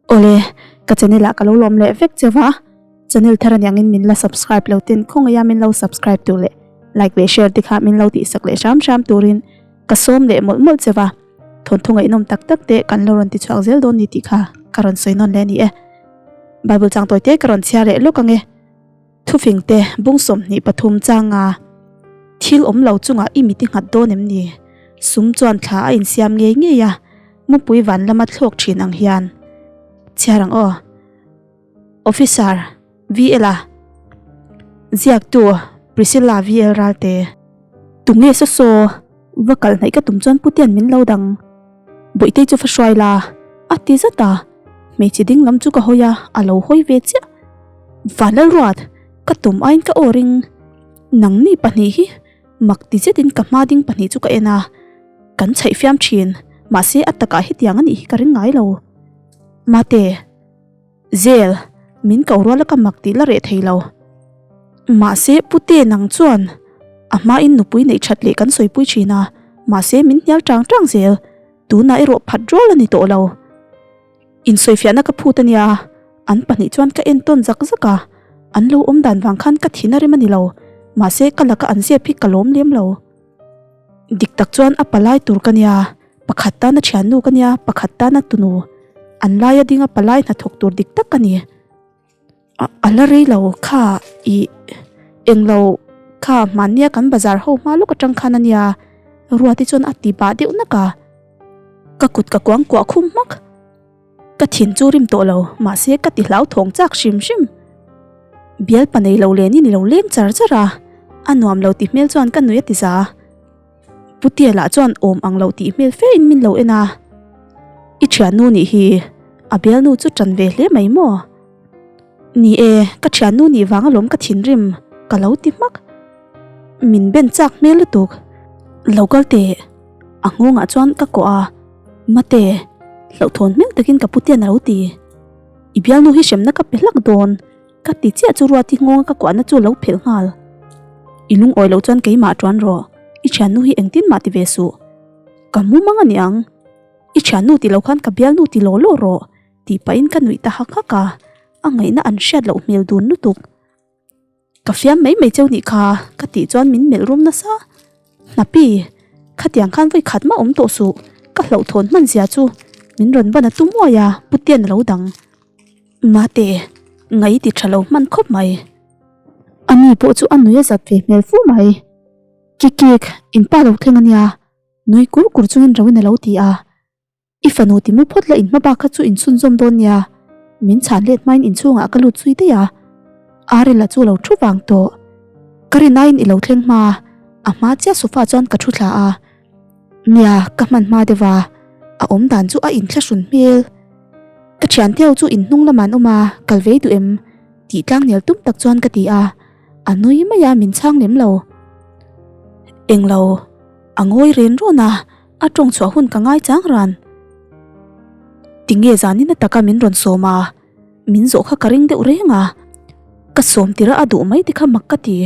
Awle, ka channel ah ka lo lawm leh vek cheu va, channel thar aniang in min la subscribe lo ten khawngaih a min lo subscribe tur leh like leh share te kha min lo tih sak leh hram hram turin ka sawm leh mawlh mawlh cheu va, thawnthu ngaihnawm tak tak te kan lo rawn ti chhuak zel dawn ni tih kha ka rawn sawi nawn leh a ni e. Bible chang tawi te ka rawn chhiar leh lawk ange. Thufing te bung 23 changa thil awm lo chungah i mit i nghat dawn em ni? Sum chuan thla a insiam ngei ngei a, mupui van lama thlawk thin ang hian. Chhiar ang aw. Officer, VL a. Ziaktu, Priscilla VL Ralte. Tunge saw saw, va kal hnaih ka tum chuan Putian min lo dang. Bawihtei chu va hruai la, a ti zat a. Hmeichhe ding lam chu ka hawi a, a lo hawi ve chiah. Vanlalruat, ka tum aiin ka aw ring. Nangni pahnih hi mak ti zetin ka hma ding pahnih chu ka en a, kan chhaih fiam thin, mahse a takah hetiang a nih hi ka ring ngai lo. Mate, Zel, min ko rual a ka mak tih la reh thei lo. Mahse Pute nang chuan a hmain nupui neih that leh kan sawipui thin a, mahse min hnial tang tang zel, tunah erawh phat rual a ni tawh lo. Insawifiahna ka phut a nia, an pahnih chuan ka en tawn zak zak a, an lo awm dan vang khan ka thin a rem a ni lo, mahse ka laka an zep hi ka lawm lem lo. Dik tak chuan a palai tur ka nia, pakhat tana thiannu ka nia, pakhat tana tunu, an laia dinga palai hnathawk tur dik tak ka ni. A a la rei lo kha ih englo kha hmannia kan bazar ho hma lawk atang khan a nia Ruati chuan a ti bah deuh nak a ka kut ka kuang kuah khum hmak ka thin chu rim tawh lo mahse ka ti hlau thawng chak hrim hrim bialpa nei lo len in i lo leng char char a a nuam lo ti hmel chuan ka nui a ti za. Putia lah chuan awm ang lo tih hmel fe in min lo en a, I thiannu nih hi a bialnu chu tan ve hle mai maw? Ni e, ka thiannu nih vang alawm ka thinrim ka lo ti hmak. Min ben chak hmel lutuk. Lo kal teh, a nghawngah chuan ka kawh a, Mate, hlauhthawn hmel takin ka Putian a lo ti. I bialnu hi hremna ka pe hlak dawn. Ka ti chiah chu Ruati nghawnga ka kuahna chu lo phelh nghal. I lungawi loh chuan keimah tuan rawh, i thiannu hi engtin mah ti ve suh. Ka mu mang a ni ang. I thiannu ti lo khan ka bialnu ti law law rawh, tih pahin ka nuih ta hak hak a, a ngaihna an hriat loh hmel dun lutuk. Ka fiam mai mai cheu nih kha, ka tih chuan min melh rum nasa. Hnapi, khatiang khan vawi khat mah awm tawh suh, ka hlauhthawn hman zia chu min rawn ban a tum uai a, Putian a lo dang. Mate, ngai ti tha lo hman khawp mai. A ni pawh chu a nui a zat ve hmel fu mai. Kikik, in pa lo thleng a nia, nui kur kur chungin Roin a lo ti a. I fanu ti mu phawt la in hma bak kha chu in chhunzawm dawn nia. Min chhan let hmain inchhungah ka lut zui daih a. Arela chu lo thu vang tawh. Ka rinaiin i lo thleng hma, a hma chiah sofa chuan ka thu thla a. Nia, ka hman hma deuh a, a awm dan chu a inthlahrun hmel. Ka thian teu chu in hnung lamah an awm a, kal vei duh em? Tih tlang nel tum tak chuan ka ti a, a nui mai a min chhang lem lo. Englo, a ngawi ren rawn a, a tawng chhuah hun ka ngai chang ran. Tinge zanin ataka min rawn sawm a, min zawh kha ka ring deuh reng a, ka sawm tirh a a duh mai te kha mak ka ti.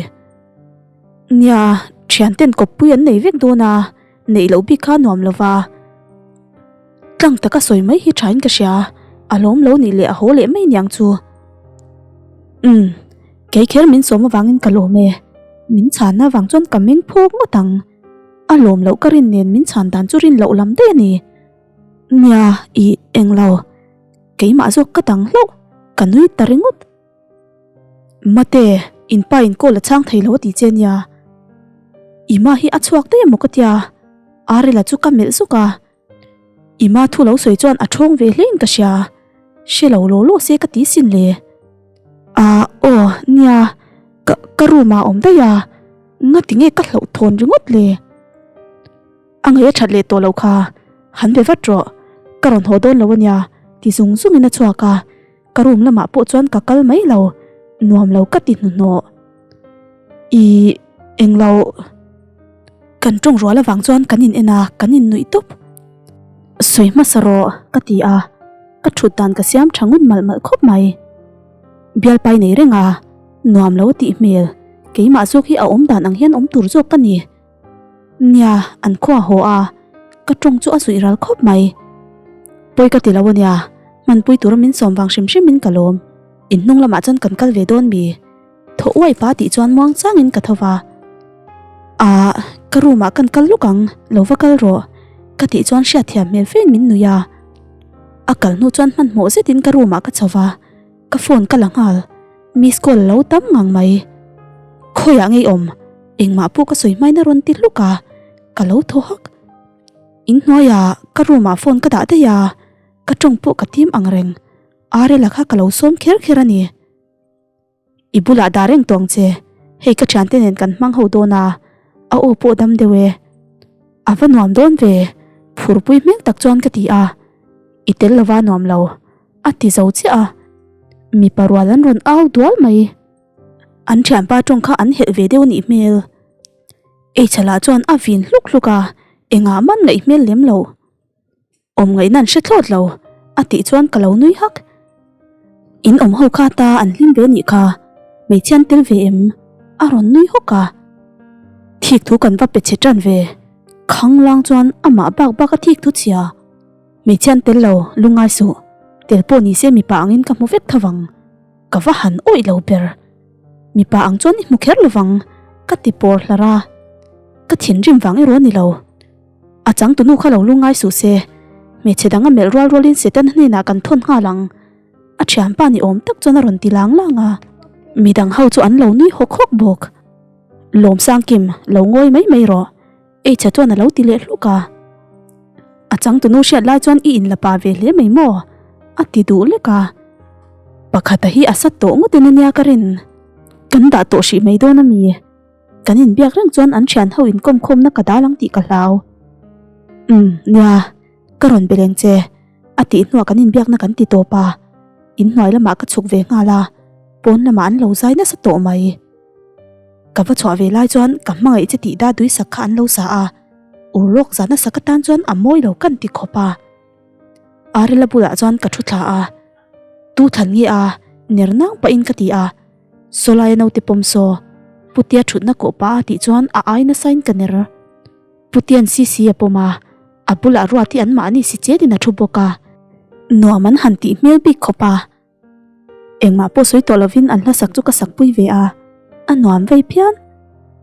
Nia, thianten kawppui an nei vek dawn a, neih loh bik kha a nuam lo va. Tlang taka sawi mai hi thain ka hria, a lawm lo nih leh a haw leh mai niang chu. Umm, kei kher min sawm avangin ka lawm e, min chhanna avang chuan ka meng phawk ngawt ang. A lawm loh ka rin nen min chhan dan chu rin loh lam daih a ni. Nia, ih, englo, keimah zawk ka dang hlauh, ka nui ta ringawt. Mate, in pa in call a chhang thei lo a ti che nia. Ima hi a chhuak daih emaw ka tia, Arela chu ka melh zuk a. Ima thu lo sawi chuan a thawng ve hlein ka hria, hre lo law law se ka ti sin le. Ah, aw, nia, ka ka room ah a awm daih a, ngati nge ka hlauh thawn ringawt le. A ngaih a that leh tawh loh kha, han be vat rawh, ka rawn haw dawn lo a nia, ti zung zungin a chhuak a. Ka room lamah pawh chuan ka kal mai lo, nuam lo ka ti hnuhnawh. I englo kan tawng rual avang chuan kan in en a, kan in nuih tawp. Sawi hmasa rawh ka ti a, ka thut dan ka siam tha ngun malh malh khawp mai. Bialpai nei reng a, nuam lo tih hmel, keimah zawk hi a awm dan ang hian awm tur zawk ka ni. Nia, an khua haw a, ka tawng chu a zuih ral khawp mai. Pawi ka ti lo a nia. Hmanpui tura min sawm vang hrim hrimin ka lawm. In hnung lamah chuan kan kal ve dawn mi? Thaw uai pa tih chuan muang changin ka tho va. Ahh, ka room ah kan kal luk ang, lo va kal rawh. Ka tih chuan hriatthiam hmel fein min nui a. A kal hnu chuan hmanhmawh zetin ka room ah ka chho va, ka phone ka la nghal. Miss call a lo tam ngang mai. Khawiah ngei awm? Engmah pawh ka sawi hmain a rawn ti hluk a, ka lo thaw hak. In hnuaiah ka room ah phone ka dah daih a, ka tawng pawh ka tim ang reng. Arela kha ka lo sawm kher kher a ni. I bulah dah reng tawng che, hei ka thiante nen kan hmang ho dawn a, a aw pawh dam deuh e. A va nuam dawn ve, phurpui hmel tak chuan ka ti a, I tel lova nuam lo, a ti zo chiah a, mipa rual an rawn au dual mai. An thianpa tawng kha an helh ve deuh a nih hmel. Eichhala chuan a vin hluk hluk a, engah man ngaih hmel lem lo. Awm ngaihna an hre thlawt lo, a tih chuan ka lo nui hak. In awm ho kha ta an hlim ve nih kha, hmeichhia an tel ve em? A rawn nui hawk a. Thik thu kan va pe chhe tan ve, khanglang chuan amah bak bak a thik thu chhia. Hmeichhia an tel lo, lungngai suh, tel pawh ni se mipa angin ka hmu vek tho vang. Ka va han awih lo ber. Mipa ang chuan i hmu kher lo vang, ka ti pawr hlar a. Ka thinrim vang erawh a ni lo. A changtunu kha lo lungngai suh se, hmeichhe dang a melh rual rualin Setana hnenah kan thawn nghal ang. A thianpa ni awm tak chuan a rawn ti lang lang a, midang ho chu an lo nui hawk hawk bawk. Lawmsangkim, lo ngawi mai mai rawh, Eichha chuan a lo ti leh hluk a. A changtunu hriat lai chuan i inla pa ve hle mai maw? a ti duh lek a. Pakhata hi a sat tawh ngawtin a nia ka rin. Kan dah tawh hrih mai dawn a mi? Kan inbiak reng chuan an thian ho inkawm khawmna ka dal ang tih ka hlau. Umm, nia, ka rawn be leng che, a tih hnuah kan inbiakna kan ti tawp a, inhnuai lamah ka chhuk ve nghal a, pawn lamah an lo zai nasa tawh mai. Ka va chhuah ve lai chuan ka hmangaih che tih da duisak kha an lo sa a, urlawk zan nasa ka tan chuan a mawi lo kan ti khawp a. Arela bulah chuan ka thu thla a, Tu thlan nge a? ner nang pahin ka ti a. Sawlaia naute pawm saw, Putea thutna kawh pah a tih chuan a ai nasain ka ner. Putea'n Sisi a pawm a, a bulah Ruati an mahni si chetin a thu bawk a, nuam an han tih hmel bik khawp a. Engmah pawh sawi tawh lovin an hlasak chu ka sakpui ve a, a nuam vei phian.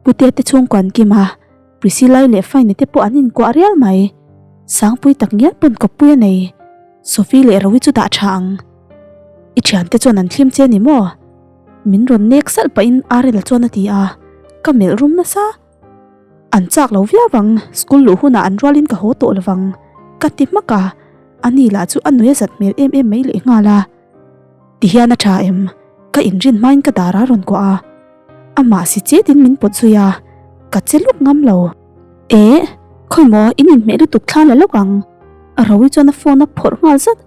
Putea te chhungkua an kim a, Priscilla-i leh Fine-i te pawh an inkuah rial mai. Sangpui tak ngial pawn kawppui a nei. Sophie leh Rowi chu dah tha ang. I thiante chuan an thlim che ni maw? Min rawn nek salh pahin Arel chuan a ti a, ka melh rum nasa. An chak lo viau ang, school luh hunah an rualin ka haw tawh lovang, ka ti hmak a, ani lah chu a nui a zat hmel em em mai leh nghal a. Tihian a tha em? Ka inrin hmain ka dar a rawn kuah a, amah si chetin min pawt zui a, ka che luk ngam lo. Eh, khawi maw in inhmeh lutuk thla la lawk ang, a Rowi chuan a phone a phawrh nghal zat.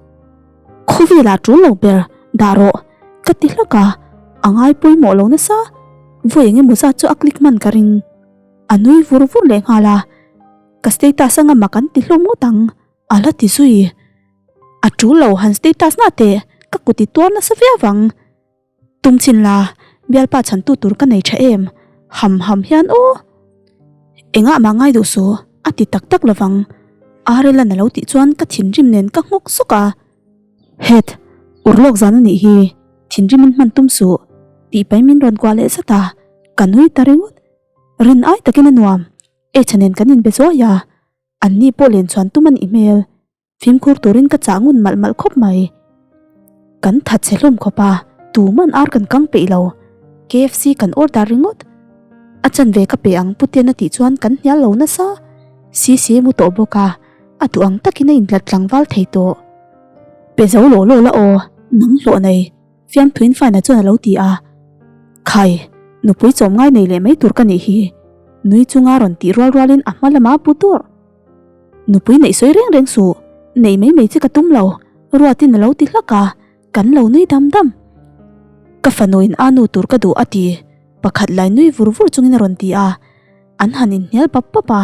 Khawvelah tul lo ber, dah rawh, ka ti hlak a, a ngai pawimawh lo nasa, vawi eng emaw zat chu a click hman ka ring. A nui vur vur leh nghal a, ka status anga mak an ti hlawm ngawt ang, a la ti zui. A tul lo han status na teh, ka kut i tuar nasa viau ang. Tum chin la, bialpa chhantu tur ka nei tha em? Ham ham hian aw! Engah mah ngai duh suh, a ti tak tak lovang. Arelan a lo tih chuan ka thinrim nen ka nghawk sawk a. Het! Urlawk zan a nih hi, thinrimin hman tum suh, tih paih min rawn kuah leh zat a, ka nui ta ringawt. Rin ai takin a nuam, Echa nen kan inbe zuai a, anni pawh len chhuan tum a nih hmel. Fimkhur turin ka chah ngun malh malh khawp mai. Kan that chhe hlawm khawp a, tuman ar kan kang peih lo. KFC kan order ringawt. A chanve ka pe ang Putian a tih chuan kan hnial lo nasa. CC mu tawh bawk a, a duh ang takin a intlat tlangval thei tawh. Pe zo law law la aw, nang hlawh nei, fiamthuin Fine-a chuan a lo ti a. Khai, nupui chawm ngai nei leh mai tur ka nih hi, nui chunga rawn tih rual rualin a hma lamah a bu dawrh. Nupui neih sawi reng reng suh, neih mai mai che ka tum lo, Ruatin a lo ti hlak a, kan lo nui dam dam. Ka fanuin a nu tur ka duh a ti, pakhat lai nui vur vur chungin a rawn ti a, an han inhnial pap pap a,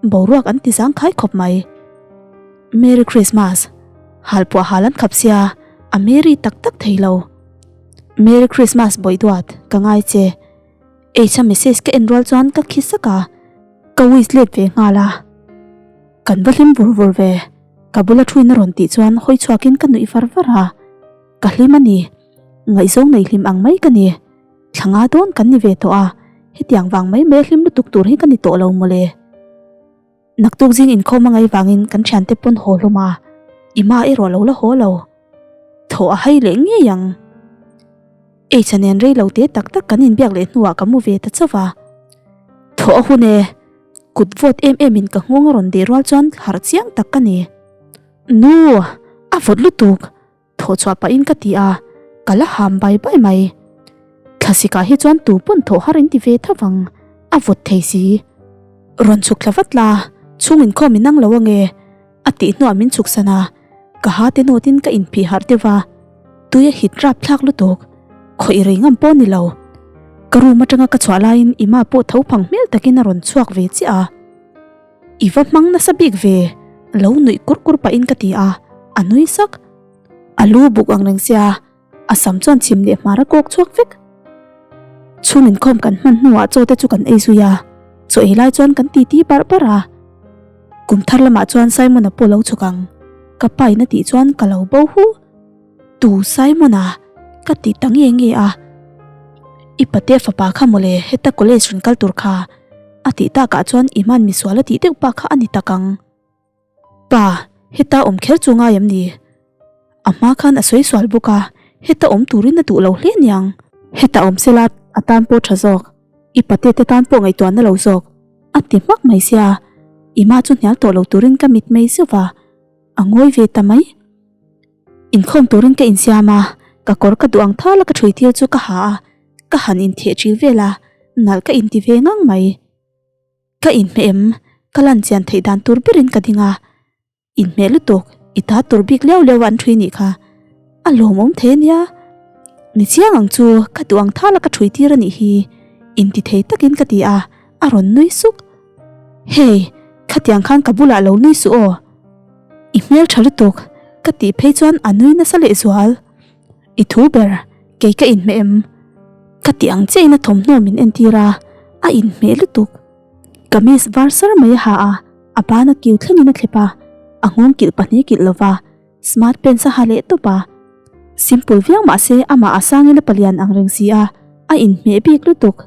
boruak an ti zangkhai khawp mai. Merry Christmas, halpuah hal an khap sia, a Merry tak tak thei lo. Merry Christmas bawihduat, ka ngai che. Eicha message ka en rual chuan ka khi sak a, ka wish let ve nghal a, kan va hlim vur vur ve. Ka bula thuin a rawn tih chuan hawi chhuakin ka nuih var var a, ka hlim a ni. Ngaihzawng nei hlim ang mai ka ni. Thla nga dawn kan ni ve tawh a, hetiang vang mai mai a hlim lutuk tur hi ka ni tawh lo mawle. Naktuk zing inkhawm a ngaih vangin kan thiante pawn haw hlawm a, i ma erawh lo la haw lo. Thaw a hai leh ngei ang. Eicha nen rei lo te tak tak kan inbiak leh hnuah ka mu ve ta chauh a. Thaw a hun e, kut vawt em em in ka nghawng a rawn deh rual chuan harh chiang tak ka ni. Nu, a vawt lutuk! Thawh chhuah pahin ka ti a, ka la ham bai bai mai. Thlasikah hi chuan tu pawn thawh har in ti ve tho vang, a vawt thei si. Rawn chhuk thla vat la, chhung inkhawm in ang lo ange, a tih hnuah min chhuk san a, ka ha te nawtin ka inphih harh deuh va, tui a hit rap thlak lutuk, khawih rei ngam pawh ni lo. Ka room atanga ka chhuah laiin Ima pawh tho phang hmel takin a rawn chhuak ve chiah a. I va hmang nasa bik ve, lo nuih kur kur pahin ka ti a, a nui sak. A lu buk ang reng sia, a sam chuan chhim leh hmar a kawk chhuak vek. Chhung inkhawm kan hman hnuah chaw te chu kan ei zui a, chaw ei lai chuan kan titi barh barh a. Kum thar lamah chuan Simon-a pawh lo chhuk ang, ka pa in a tih chuan ka lo bo hu. Tu Simon-a? Ka ti ta nge nge a. I patea fapa kha mawle heta college rawn kal tur kha a tih takah chuan i hman misual a tih deuh pa kha a ni tak ang. Pa, heta awm kher chu ngai em ni? A hma khan a sawi sual bawk a, heta awm turin a duh lo hle niang. Heta awm sela a tan pawh tha zawk, i patea te tan pawh ngaihtuahna lo zawk a ti hmak mai sia, i ma chu hnial tawh lo turin ka mitmei zeuh va, a ngawi ve ta mai. Inkhawm turin ka insiam a, ka kawr ka duh ang thala ka ṭhui tir chu ka ha a, ka han intheh ṭil vel a, nalh ka inti ve ngang mai. Ka inhmeh em? Ka lan chian theih dan tur berin ka ding a, inhmeh lutuk, i ta tur bik liau liau a an ṭhui nih kha, a lawmawm thei a nia. Ni chiang ang chu ka duh ang thala ka ṭhui tir a nih hi, inti thei takin ka ti a, a rawn nui suk. Hey, khatiang khan ka bulah lo nui suh aw. I hmel tha lutuk, ka tih phei chuan a nui nasa leh zual. I thu ber, kei ka inhmeh em? Ka tih ang chiahin a thawmhnaw min entir a, a inhmeh lutuk. Kamis var sar mai a ha a, a bana kiu thlengin a thlep a, a nghawng kilh pahnih kilh lova, smart pants a ha leh tawp a. Simple viau mah se amah a sangin a palian ang reng si a, a inhmeh bik lutuk.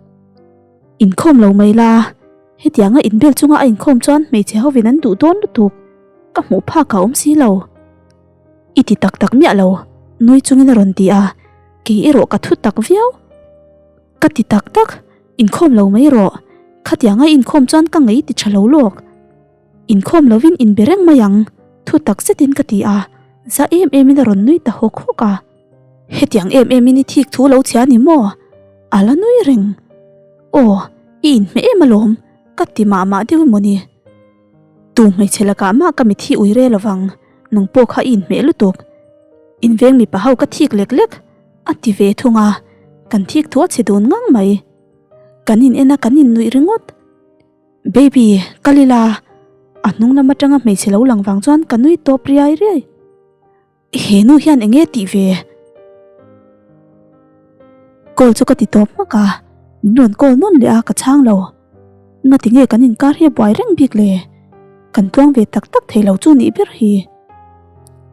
Inkhawm lo mai la, hetianga inbel chunga a inkhawm chuan hmeichhe hovin an duh dawn lutuk, ka hmuh phak a awm si lo. I ti tak tak miah lo, nui chungin a rawn ti a, kei erawh ka thu tak viau. Ka ti tak tak, inkhawm lo mai rawh, khatianga inkhawm chuan ka ngei ti tha lo lawk. Inkhawm lovin inbe reng mai ang, thu tak zetin ka ti a, za em emin a rawn nui ta hawk hawk a. Hetiang em emin i thik thu lo chhia ni maw? A la nui reng. Aw, i inhmeh em alawm, ka ti mah mah deuh emaw ni. Tu hmeichhe lakah mah ka mithi ui re lovang, nang pawh kha i inhmeh lutuk. Inveng mipa ho ka thik lek lek, a ti ve thung a, kan thik thu a chhe dun ngang mai. Kan in en a kan innuih ringawt. Baby, kal ila. A hnung lam atanga hmeichhe lo lang vang chuan ka nui tawp riai riai. He nu hian eng nge tih ve? Call chu ka ti tawp hmak a, min rawn call nawn leh a ka chhang lo. Ngati nge kan inkar hi a buai reng bik le? Kan tluang ve tak tak thei lo chu nih ber hi.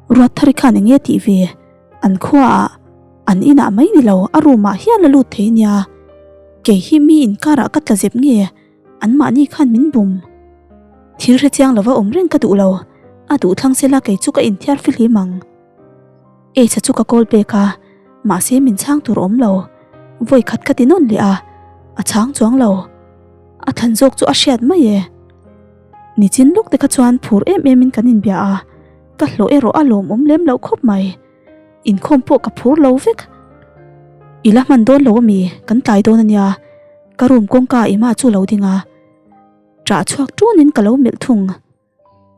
Ruatthari khan eng nge tih ve? An khuaah, an inah mai ni lo, a room ah hian la lut thei nia. Kei hi mi inkarah ka tla zep nge? Anmahni khan min bum. Thil hre chiang lova awm reng ka duh lo, a duh thlang sela kei chu ka inthiar fihlim ang. Eichha chu ka call pek a, mahse min chhang tur awm lo. Vawi khat ka ti nawn leh a, a chhang chuang lo. A thlan zawk chu a hriat mai e. Nichin lawk te kha chuan phur em em in kan inbia a, ka hlawh erawh a lawmawm lem loh khawp mai. Inkhawm pawh ka phur lo vek. I la hman dawn lo ami? Kan tlai dawn ania. Ka room kawngka Emma chu lo ding a, ṭah chhuak ṭunin ka lo melh thung.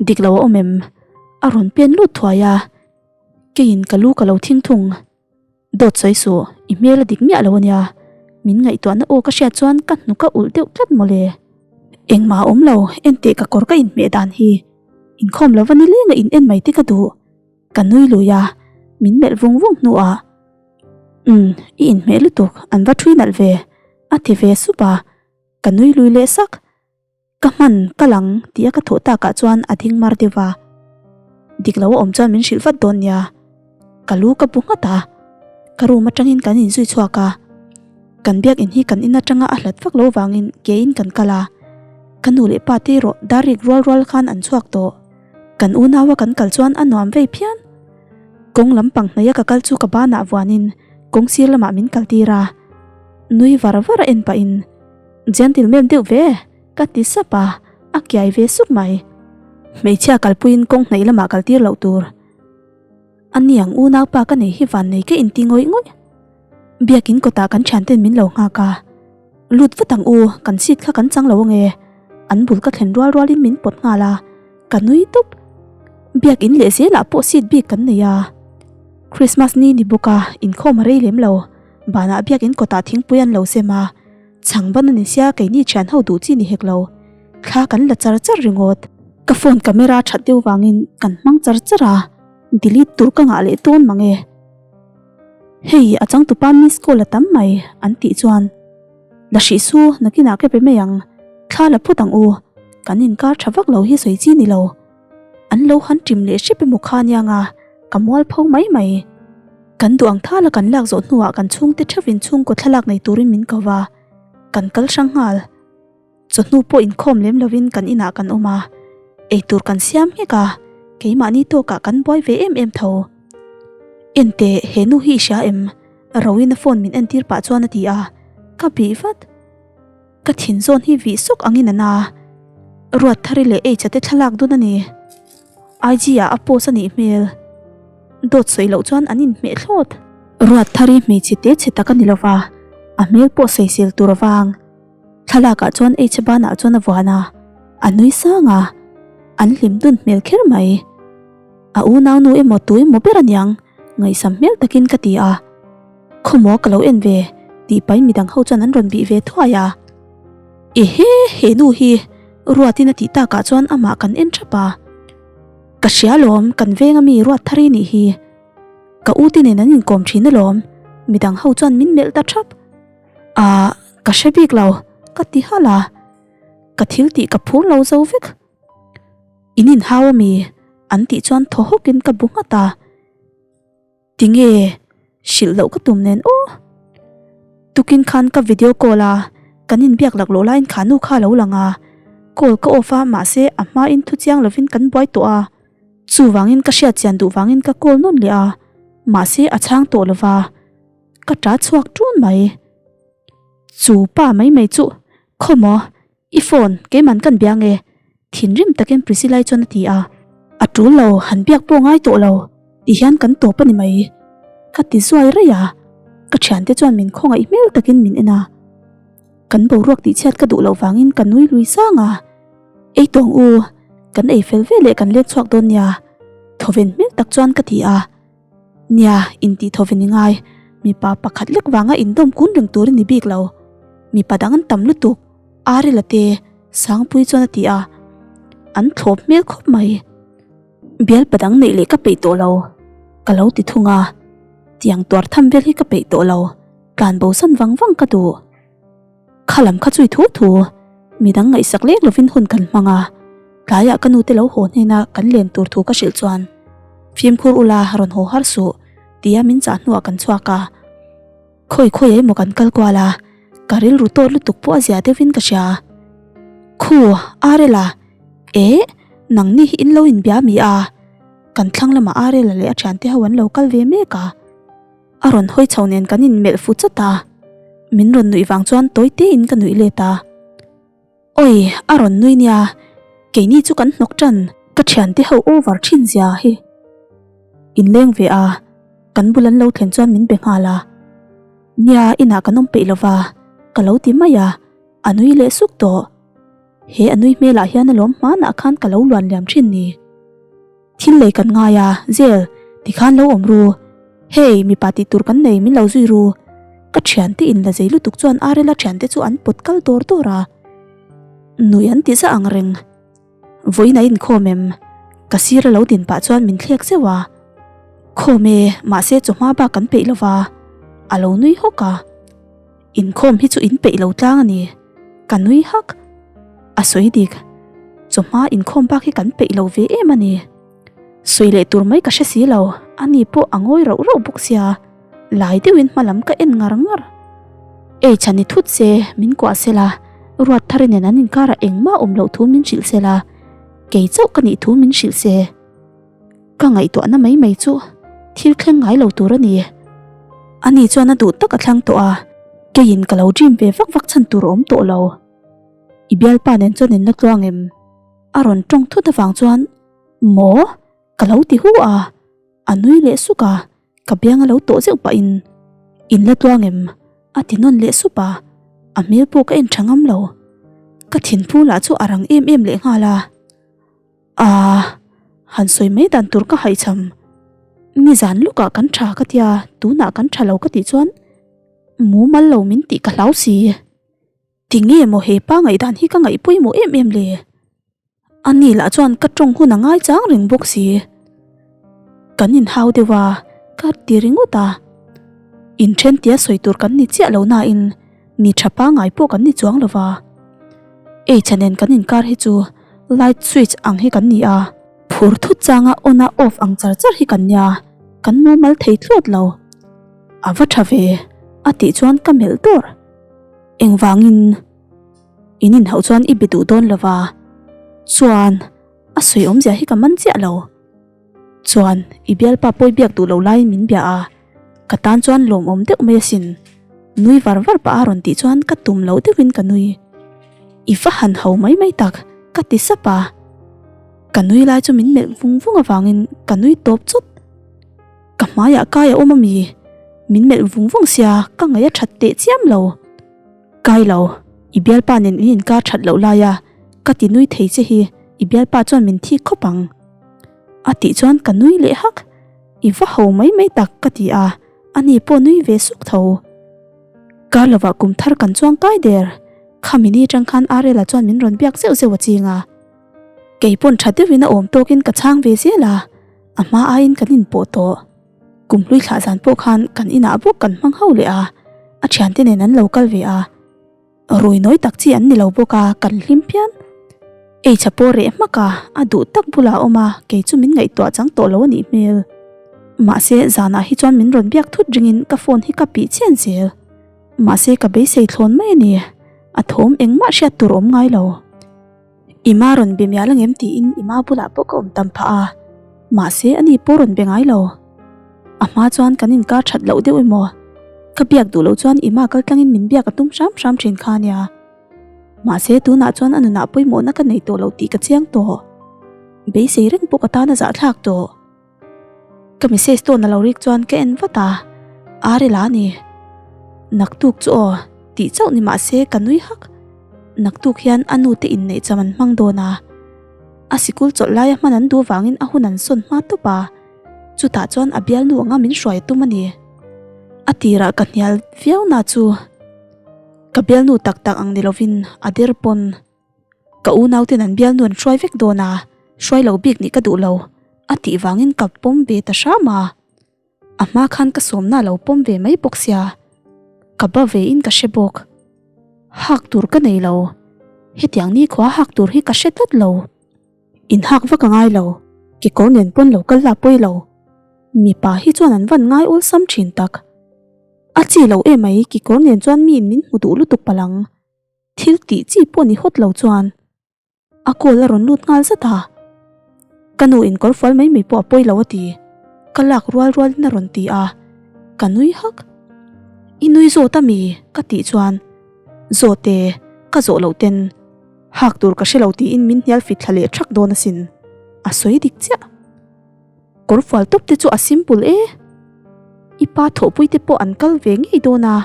Dik lo a awm em? A rawn pen lut thuai a, keiin ka lu ka lo thing thung. Dawt sawi suh, i hmel a dik miah lo ania. Min ngaihtuahna aw ka hriat chuan ka hnuk a ulh deuh tlat mawle. Engmah a awm lo, enteh ka kawr ka inhmeh dan hi. Inkhawm lova nilenga in en mai te ka duh. Ka nui lui a, min melh vung vung hnuah, Umm, i inhmeh lutuk, an va ṭhui nalh ve, a ti ve sup a, ka nui lui leh sak. Ka hman, ka lang, tia ka thawh takah chuan a ding mar deuh a. Dik lo a awm chuan min hrilh vat dawn nia. Ka lu ka bu nghat a, ka room atangin kan inzui chhuak a. Kan biakin hi kan in atanga a hlat vak lo vangin kein kan kal a. Ka nu leh pa te erawh dar rik rual rual khan an chhuak tawh. Kan unaua kan kal chuan a nuam vei phian. Kawng lampang hnaia ka kal chu ka banah vuanin kawng sir lamah min kal tir a. Nui var var a en pahin, Gentleman deuh ve! Ka ti sap a, a kiai ve suk mai. Hmeichhia kalpuiin kawng hnaih lamah kal tir loh tur. A niang unaupa ka nei hi vannei ka inti ngawih ngawih. Biakin kawtah kan thianten min lo nghak a. Lut vat ang u, kan seat kha kan chang lo ange. An bul ka thlen rual rualin min pawt nghal a, ka nui tawp. Biakin leh zelah pawh seat bik kan nei a. Christmas ni ni bawk a, inkhawm a rei lem lo. Banah biakin kawtah thingpui an lo sem a. Chhang ban a ni sia keini thian ho duh chi ni hek lo. Thla kan la char char ringawt. Ka phone camera that deuh vangin kan hmang char char a, delete tur ka ngah leh dawn mang e. Hei a changtupa miss call a tam mai an tih chuan la hrih su nakinah ka be mai ang, thla la phawt ang u, kan inkar tha vak lo hi sawi chi ni lo. An lo han ṭim leh hrep emaw kha aniang a, ka mual pho mai mai. Kan duh ang thala kan lak zawh hnuah kan chhungte ṭheuhin chhungkaw thlalak nei turin min ko va, kan kal hrang nghal. Chawhnu pawh inkhawm lem lovin kan inah kan awm a, eitur kan siam nghek a, keimahni tawkah kan buai ve em em tho. Enteh, he nu hi i hria em? Roin a phone min entir pah chuan a ti a, ka bih vat. Ka thin zawn hi vih sawk angin a na. Ruatthari leh H-a te thlalak dun a ni. IG ah a post a nih hmel. Dawt sawi loh chuan an inhmeh thlawt. Ruatthari hmeichhe te chhe tak a ni lova, a hmel pawh sawisel tur avang. Thlalakah chuan H-a banah chuan a vuan a, a nui sang a, an hlim dun hmel kher mai. A unaunu emaw tu emaw ber aniang, ngaihsam hmel takin ka ti a. Khawmaw ka lo en ve, tih pahin midang ho chuan an rawn bih ve thuai a. Ehe, he nu hi, Ruatin a tih takah chuan amah kan en thap a. Ka hria alawm, kan veng ami Ruat thar i nih hi. Ka u te nen an inkawm thin alawm, midang ho chuan min melh ta thap. Ahh, ka hre bik lo, ka ti halh a. Ka thil tih ka phur lo zo vek. In inhau ami? An tih chuan thaw hawkin ka bu nghat a. Tinge? Hrilh loh ka tum nen aw. Tukin khan ka video call a, kan inbiak laklawh laiin kha nu kha a lo lang a. Call ka off a, mahse a hmain thu chiang lovin kan buai tawh a. Chuvangin ka hriat chian duh vangin ka call nawn leh a, mahse a chhang tawh lova. Ka ta chhuak ṭun mai. Chu pa mai mai chu khawmaw I phone keiman kan bia nge? Thinrim takin Priscilla-i chuan a ti a. A tul lo, han biak pawh ngai tawh lo, ti hian kan tawp a ni mai. Ka ti zuai raih a, ka thiante chuan min khawngaih hmel takin min en a. Kan boruak tihchhiat ka duh loh vangin ka nui lui sang a. Ei tawng u, kan ei fel veleh kan let chhuak dawn nia, thawven hmel tak chuan ka ti a. Nia, intih thawven i ngai, mipa pakhat lek vanga indawm kun reng tur i ni bik lo. Mipa dang an tam lutuk, Arila te, Sangpui chuan a ti a, an thlawp hmel khawp mai. Bialpa dang neih leh ka peih tawh lo, ka lo ti thung a, tiang tuar tham vel hi ka peih tawh lo, tlan bo san vang vang ka duh. Kha lam kha chui thu thu, midang ngaihsak lek lovin hun kan hmang a, tlaiah ka nute lo haw hnena kan len tur thu ka hrilh chuan, Fimkhur ula rawn haw har suh, tia min chah hnuah kan chhuak a. Khawi khawi emaw kan kal kual a, ka rilru tawt lutuk pawh a zia deuhin ka hria. Khu, Arela, eh, nangni hi in lo inbia mi a? Kan thlang lamah Arela leh a thiante ho an lo kal ve mek a. A rawn hawi chho nen kan inmelh fu chawt a, min rawn nuih vang chuan tawi tein ka nuih let a. Awi, a rawn nui nia, keini chu kan hnawk tan. Ka thiante ho over thin zia hi. Inleng ve a, kan bul an lo thlen chuan min be nghal a. Nia, inah kan awm peih lova, ka lo ti mai a, a nui leh suk tawh. He a nui hmelah hian alawm hmanah khan ka lo luan liam thin ni. Thil lei kan ngai a, Zel, tikhan lo awm ru. Hei, mipa tih tur kan nei, min lo zui ru. Ka thiante in la zei lutuk chuan Arela thiante chu an pawt kal dawr dawr a. Nui an ti zah ang reng. Vawiin a inkhawm em? Ka sir a lo din pah chuan min thlek zeuh a. Khawm e, mahse chawhma bak kan peih lova. A lo nui hawk a. Inkhawm hi chu in peih lo tlang a ni. Ka nui hak. A sawi dik. Chawhma inkhawm bak hi kan peih lo ve em a ni. Sawi leh tur mai ka hre si lo, ani pawh a ngawi rauh rauh bawk sia, lai deuhin hma lam ka en ngar ngar. Ei chhan ni thut se, min kuah se la, ruat thar nen an inkarah engmah awm loh thu min hrilh se la, kei chauh ka nih thu min hrilh se. Ka ngaihtuahna mai mai chu thil thleng ngai lo tur a ni. Ani chuan a duh tak a thlang tawh a, keiin ka lo dream ve vak vak chhan tur a awm tawh lo. I bialpa nen chuan in la tluang em? A rawn tawng thut avang chuan Maw? Ka lo ti hu a, a nui leh suk a, ka biang a lo tawh zeuh pahin In la tluang em? A ti nawn leh sup a, a hmel pawh ka en tha ngam lo. Ka thinphu lah chu a rang em em leh nghal a. Aaa, han sawi mai dan tur ka haihchham. Nizan lukah kan tha ka tia, tunah kan tha lo ka tih chuan mumal lo min tih ka hlau si. Tinge maw he pa ngaihdan hi ka ngaih pawimawh em em le? Ani lah chuan ka tawng hun a ngai chang reng bawk si. Kan inhau deuh a, ka ti ringawt a. Inthen tia sawi tur kan ni chiah lo nain Ni tha pangai pawh kan ni chuang lo va. H-a nen kan inkar hi chu light switch ang hi kan ni a, phur thut changa on a off ang char char hi kan nia, kan mumal thei thlawt lo. A va tha ve, a tih chuan ka melh dawr. Engvangin in inhauh chuan i be duh dawn lo va, chuan a sawi awmzia hi ka man chiah lo. Chuan i bialpa pawi biak duh lo laiin min bia a. Ka tan chuan lawmawm deuh mai asin. Nui var var pah a rawn tih chuan ka tum loh deuhin ka nui. I va han ho mai mai tak, ka ti sap a. Ka nui lai chu min melh vung vung avangin ka nui tawp chawt. Ka hmaiah kai a awm ami? Min melh vung vung sia ka ngaih a that teh chiam lo. Kai lo, i bialpa nen in inkar that loh laia ka ti nui thei che hi i bialpa chuan min thik khawp ang. A tih chuan ka nui leh hak. I va ho mai mai tak ka ti a, ani pawh nui ve suk tho. Kar lovah kum thar kan chuang kai der, khami ni atang khan Arela chuan min rawn biak zeuh zeuh a ching a. Kei pawn tha deuhin a awm tawkin ka chhang ve zel a, a hma aiin kan inpawh tawh. Kum hlui thlah zan pawh khan kan inah bawk kan hmang ho leh a, a thiante nen an lo kal ve a. Rui nawi tak chi an ni lo bawk a, kan hlim phian. Eichha pawh reh hmak a, a duh tak bulah a awm a, kei chu min ngaihtuah chang tawh lo a nih hmel. Mahse, zanah hi chuan min rawn biak thut ringin ka phone hi ka pih chian zel. Mahse, ka beisei thlawn mai a ni, a thawm engmah hriat tur awm ngai lo. Ima rawn be mial angem tiin Ima bulah pawh ka awm tam phah a, mahse ani pawh rawn be ngai lo. A hma chuan kan inkar that loh deuh emaw? Ka biak duh loh chuan Ima kal tlangin min biak a tum hram hram thin kha ania. Mahse tunah chuan a nunah pawimawhna ka nei tawh lo tih ka chiang tawh. Beisei reng pawh ka tan a zahthlak tawh. Ka message tawn a lo rik chuan ka en vat a, Arela a ni. Naktuk chu aw, tih chauh ni mahse ka nui hak. Naktuk hian a nu te inneih cham an hmang dawn a, a sikul chawlh laia hman an duh vangin a hun an sawn hma tawp a, chutah chuan a bialnu anga min hruai a tum a ni. A tirah ka hnial viau na chu ka bialnu tak tak ang ni lovin a der pawn. Ka unauten an bialnu an hruai vek dawn a, hruai lo bik nih ka duh lo, a tih vangin ka pawm ve ta hram a. A hma khan ka sawmna a lo pawm ve mai bawk sia, ka ba ve in ka hre bawk. Hak tur ka nei lo, hetiang nikhua hak tur hi ka hre tlat lo. Inhak vak a ngai lo, kekawr nen pawn lo kal la pawi lo. Mipa hi chuan an van ngai awlsam thin tak. A chi lo emai kekawr nen chuan miin min hmu duh lutuk palh ang. Thil tih chi pawh ni hawt lo chuan a call a rawn lut nghal zat a, ka nu in kawr fual mai mai pawh a pawi lo a ti, ka lak rual rual in a rawn ti a, ka nui hak. I nui zawt a mi? ka tih chuan zawt e, ka zawh loh ten hak tur ka hre lo tiin min hnial fit thla leh thak dawn asin, a sawi dik chiah. Kawr fual tawp te chu a simple e. I pa thawhpui te pawh an kal ve ngei dawn a.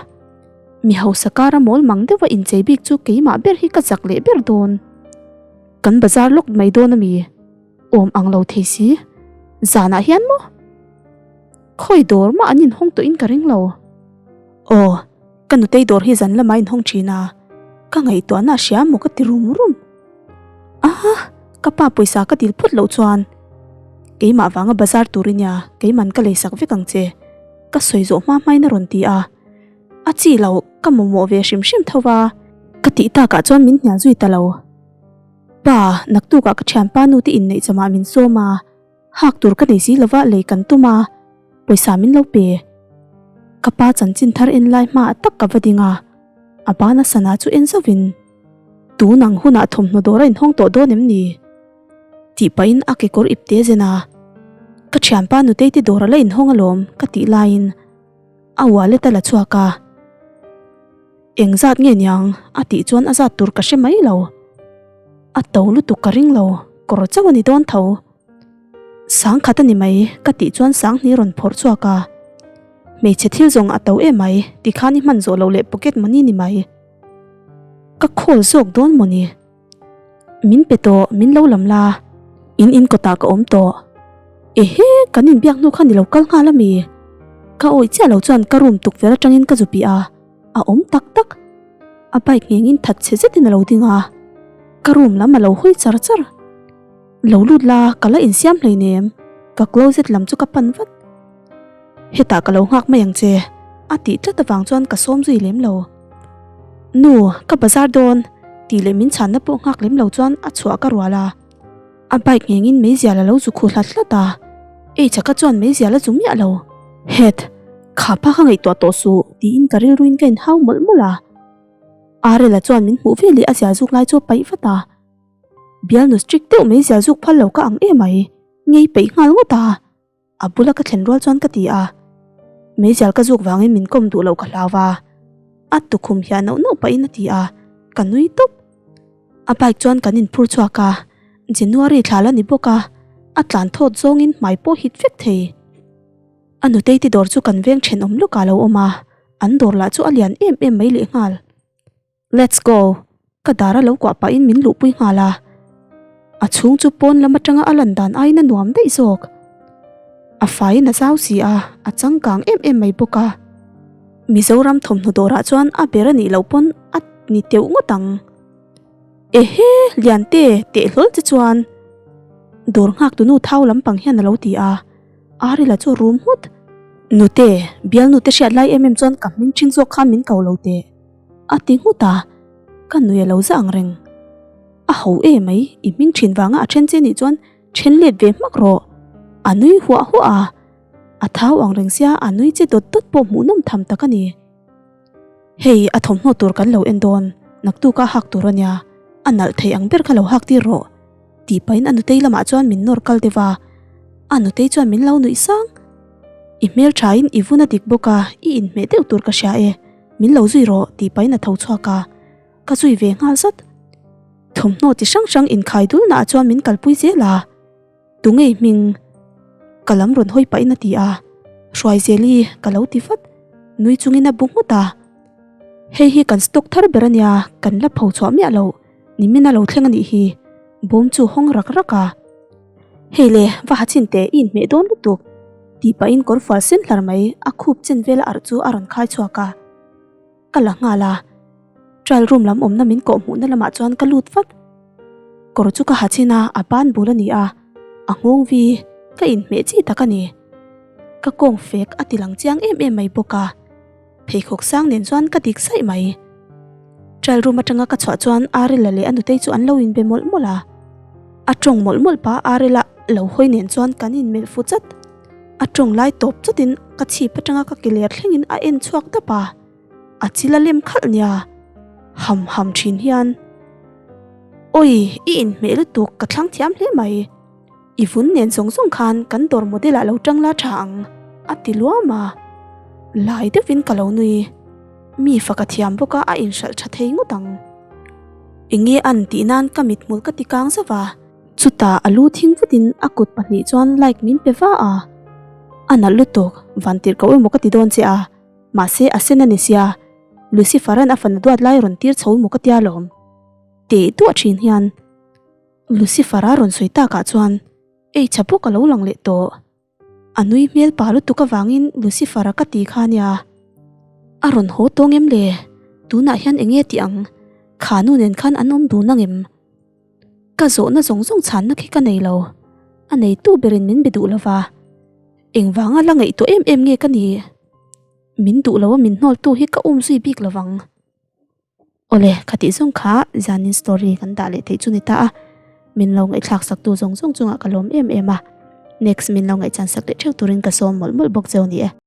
Mi hausa kara mawl mang deuha inchei bik chu keimah ber hi ka zak leh ber dawn. Kan bazar lawk mai dawn a mi? Awm ang lo thei si. Zanah hian maw? Khawi dawr mah an inhawng tawhin ka ring lo. Aw, ka nutei dawr hi zan lamah a inhawng thin a, ka ngaihtuahna a hria maw ka ti rum rum. Aha, ka pa pawisa ka dil phawt loh chuan keimah vanga bazar tur i nia, keiman ka leisak vek ang che, ka sawi zawh hma hmain a rawn ti a. A chi lo, ka mamawh ve hrim hrim tho va. Ka tih takah chuan min hnial zui ta lo. Pa, naktukah ka thianpa nu te inneih chamah min sawm a. Hak tur ka nei si lova lei kan tum a, pawisa min lo pe. Ka pa chanchin thar en lai hmaah tak ka va ding a, a bana sana chu en zauhin, Tun ang hunah thawmhnaw dawr a inhawng tawh dawn em ni? Tih pahin a kekawr ip te zen a, Ka thianpa nutei te dawr a la inhawng alawm ka tih laiin a wallet a la chhuak a. Eng zat nge niang? a tih chuan a zat tur ka hre mai lo. A to lutuk ka ring lo, kawr chauh a ni dawn tho. Sangkhat a ni mai ka tih chuan Sanghni rawn phawrh chhuak a. Hmeichhe thil zawng a to em mai, tikhan i hman zawh loh leh pocket money ni mai. Ka call zawk dawn mawni? Min pe tawh, min lo lam la. In in kawtah ka awm tawh. Ehe, kan inbiak hnu khan i lo kal nghal a mi? Ka awih chiah lo chuan ka room tukverh atangin ka zu bih a, a awm tak tak. A bike nghengin that chhe zetin a lo ding a, ka room lam a lo hawi char char. Lo lut la, ka la insiam hleinem, ka closet lam chu ka pan vat. Hetah ka lo nghak mai ang che, a tih tlat avang chuan ka sawm zui lem lo. Nu, ka bazar dawn, tih leh min chhanna pawh nghak lem lo chuan a chhuah ka rual a. A bike nghengin meizial a lo zu khu hlat hlat a, Eichaka chuan meizial a zu miah lo. Het, kha pa kha ngaihtuah tawh suh, tiin ka rilruin ka inhau mawlh mawlh a. Arela chuan min hmuh veleh a zial zuk lai chu a paih vat a. Bialnu strict deuh meizial zuk phal lo ka ang emai, ngei peih nghal ngawt a. A bula ka thlen rual chuan ka ti a, meizial ka zuk vangin min kawm duh loh ka hlau va, a tukhum hiah nauh nauh pahin a ti a, ka nui tawp. A bike chuan kan inphur chhuak a, January thla la ni bawk a, a tlan thawt zawngin hmai pawh hit vek thei. A nutei te dawr chu kan veng thenawm lawkah a lo awm a, an dawr lah chu a lian em em mai lehnghal. Let's go! Ka dar a lo kuah pahin min luhpui nghal a. A chhung chu pawn lam atanga a lan dan aiin a nuam daih zawk. A faiin a zau si a, a changkang em em mai bawk a. Mizoram thawmhnaw dawrah chuan a ber a nih loh pawn a ni teuh ngawt ang. Ehe! Liante, teh hlawl che chuan dawr nghak tunu thau lampang hian a lo ti a. Arila chu a rum nghut. Nute, bialnu te hriat lai em em chuan ka hming thin zawk kha min ko lo teh. A ti nghut a, ka nui a lo za ang reng. A ho e mai, i hming thin vanga a then che nih chuan then let ve hmak rawh. A nui huah huah a, a thau ang reng sia a nui che dawt dawt pawh hmuhnawm tham tak a ni. Hei a thawmhnaw tur kan lo en dawn, naktuk a hak tur a nia, a nalh thei ang ber kha lo hak tir rawh. Tih pahin a nutei lamah chuan min nawr kal deuh a, a nutei chuan min lo nuih sang. I hmelthain i vun a dik bawk a, i inhmeh deuh tur ka hria e. Min lo zui rawh tih pahin a tho chhuak a, ka zui ve nghal zat. Thawmhnaw chi hrang hrang inkhai dulnaah chuan min kalpui zel a, Tungei hming ka lam rawn hawi pahin a ti a, Hruaizeli ka lo ti vat, nui chungin a bu nghut a. Hei hi kan stock thar ber a nia, kan la pho chhuah miah loh, nimin a lo thleng a nih hi, bawm chu hawng rak rak a. Hei le, va ha chhin teh, i inhmeh dawn lutuk, tih pahin kawrfual sen hlar mai a khup chen vela arh chu a rawn khai chhuak a. Ka la nghal a, trial room lam awmna min kawh hmuhna lamah chuan ka lut vat. Kawr chu ka ha chhin a, a ban bul a ni a, a nghawng vi, ka inhmeh chi tak a ni. Ka kawng fek a ti lang chiang em em mai bawk a. Pheikhawk sang nen chuan ka dik saih mai. Trial room atanga ka chhuah chuan Arela leh a nutei chu an lo inbe mawlh mawlh a. A tawng mawlh mawlh pa Arela lo hawi nen chuan kan inmelh fu chat. A tawng lai tawp chatin ka chhip atanga ka ke ler thlengin a en chhuak dap a. A chil a lem khalh nia. Ham ham thin hian. Awi, i inhmeh lutuk ka thlang thiam hle mai. I vun nen zawng zawng khan kan dawr model ah lo tang la tha ang, a ti luam a. Lai deuhin ka lo nui. Mi fak a thiam bawk a, a inhralh tha thei ngawt ang. Enge an tih nan ka mithmul ka ti kang zauh a. Chutah a lu thing vutin a kut pahnih chuan like min pe va a. A nalh lutuk, van tirh ko emaw ka ti dawn che a. Mahse a sen a ni sia, Lucifer-a'n a fanu duat lai rawn tir chho emaw ka tia lawm. Teh duah thin hian. Lucifer-a rawn sawi takah chuan ei tha bawk a lo lang leh tawh. A nui hmel pa lutuk avangin Lucifer-a ka ti kha nia. A rawn haw tawng em le? Tunah hian eng nge tih ang? Kha nu nen khan an awm dun ang em? Ka zawhna zawng zawng chhanna khi ka nei lo. A neitu berin min be duh lova. Engvanga la ngaihtuah em em nge ka nih? Min duh lo a min hnawltu hi ka um zui bik lovang. Awle, khatih zawng kha zanin story kan dah leh theih chu ni ta a, min lo ngaihthlak saktu zawng zawng chungah ka lawm em em a. Next min lo ngaihchan sak leh theuh turin ka sawm mawlh mawlh bawk cheu ni e.